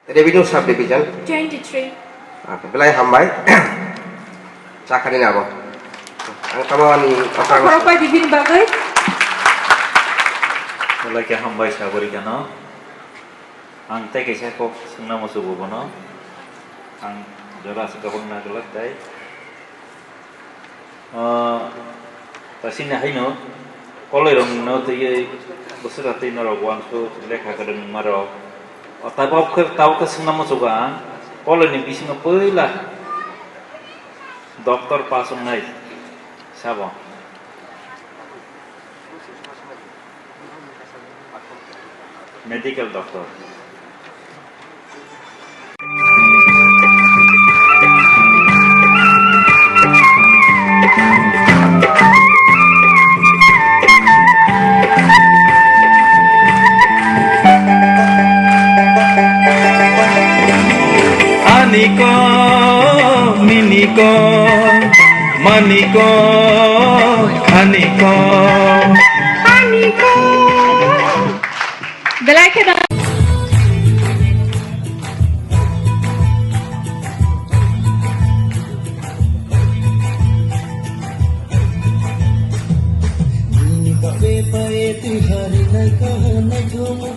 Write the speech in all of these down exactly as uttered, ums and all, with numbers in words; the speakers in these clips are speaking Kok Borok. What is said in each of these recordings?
Revenue Sub Division. Twenty-three. Ah, belai hambai. Chakhani nabo. Ang tamo ani Khorokpai di bini bagwi. Belai khe hambai sagori gano. Ang tei kaisa kok swngna muchugo bono. Ang jora aswk kwbangna gwlak tei. Ah, ta sini haino koloi rok no tei bwswk tei norok uansuk lekha kwrwng ma rok. O tabok khe, tabok khe swngna muchugo ang koloi ni bisingo puila doctor pass wngnai sabo. Medical doctor. Aniko, miniko, maniko, aniko. Belai khe da. Nini babe pae twi hari nai kaha nai thomo.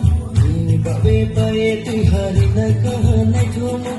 Nini babe pae twi hari nai kaha nai thomo.